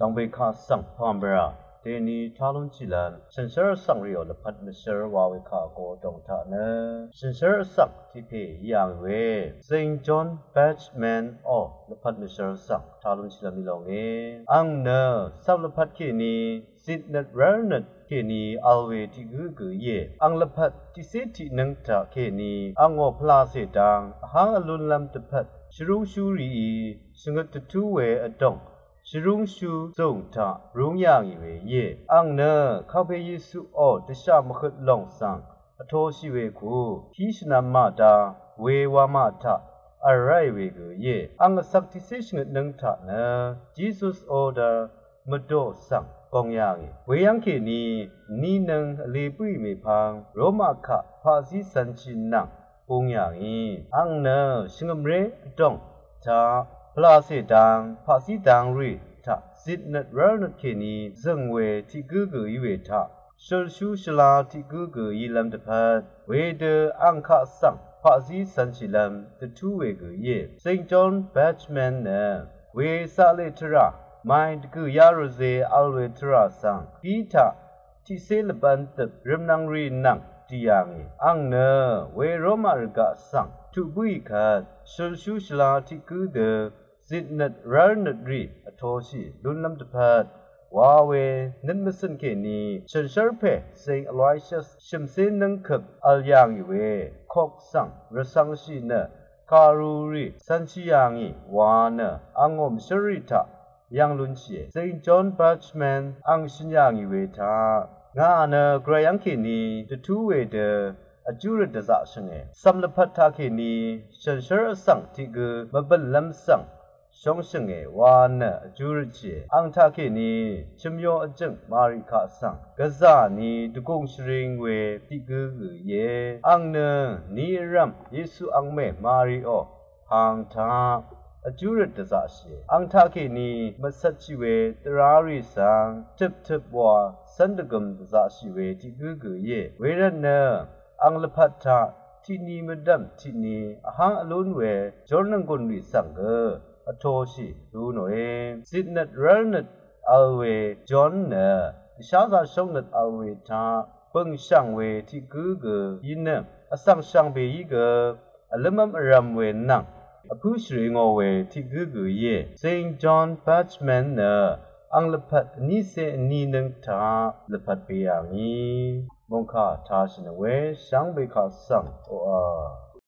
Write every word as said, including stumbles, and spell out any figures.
Dv̀ngbè kaq svng pàmbvrà dèni tá lúnshìlv́m shànshér vsvng rìò lvpat mvshv́r wa we kaq vgō dòng taq nø shànshér vsvng tiq pè í yà ngì we Saint John Batchman ò lvpat mvshv́r svng tá lúnshìlv́m í lòngé. Àng nø cvp lvpat kèní zitnøt rv́rnøt kèní vl we tiq gǿ gø íe. Àng lvpat tiqcé tiqnǿng taq kèní àngó pvlacè dang vháng vlúnlv́m dvpvt shvrúngshú rìí shvngøt dvtú we vdòng shvrúngshú zùng taq rúng yà ngì we íe. Àng nø Kàngpè Yesuò dvshà mvhøt lòng svng vtōshì we kū pí shvnvm màda we wamà taq vl ráì we gø íe. Àng vsvk tiqcé shvngøtnǿng taq nø Jisus ò dv́r mvdò svng gòng yà ngì we yv́ng kèní ninøng vlē bǿì mèpvng Roma kaq paqzí cv̄nshì nvng bung yà ngì. Àng nø shvngø̀mré vdòng taq pvlacè dang paqzí dang rì taq zitnøt rv́rnøt kèní zø̀ng we tiq gǿ gø í we taq shølshú shvla tiq gǿ gø ílv́m dvpvt wedø àng kaq svng paqzí cv̄nshìlv́m dvtú we gø íe. Saint John Batchman nø we zaqlè tvrà màì dvgø̀yá rvzē vl we tvrà svng pí taq tiqcé lvbv́n døp rvmnvng rì nvng dì yà ngì. Àng nø we Roma rvgaq svng tuq bǿì kvt shølshú shvla tiq gǿ dø zitnøt rv́rnøt rì vtōshì lúnlv́m dvpvt wa we nøt mvcø̀n kèní shànshér pè Saint Aloysius shø̀mcé nǿngkøp vl yà ngì we kok svng rvcv̄ngshì nø kàru rì cv̄nshì yà ngì wa nø àngó mvshǿr rì taq yv̀ng lúnshìe. Saint John Batchman àng shø̀n yà ngì we taq ngà nø gvray yv́ng kèní dvtú we dø vjú røt dvzaqshø̀nge. Cvp lvpat taq kèní shànshér vsvng tiq gǿ mvbø̀nlv́m svng shóngshø̀nge wa nø vjú røtshìe. Àng taq kèní chø̀myo vjø̀ng Mari kaq svng gvzà ni dvgùng shvring we tiq gǿ gø íe. Àng nø ni vrv̀m Yesu àngmè Mariò pvng taq vjú røt dvzaqshìe. Àng taq kèní mvcvtshì we tvrá rì svng tøptøp wa cv́n dvgøm dvzaqshì we tiq gǿ gø íe. Wervtnø àng lvpat taq tiqni mvdv̀m tiqni vháng vlún we jórnònggùn rì svng gø vtōshì lú nòe. Zitnøt rv́rnøt vl we John nø dvsházā shóngnøt vl we taq bø̀ngshv̀ng we tiq gǿ gø í nø vsvng shvngbe í gø vlǿmv́m vrv̄m we nvng vpǿ shvrì ngò we tiq gǿ gø íe. Saint John Batchman nø àng lvpat vnícé vní nǿng taq lvpat pè yà ngì. Mòngkà tāshì nø we shvngbe kaq svng oqà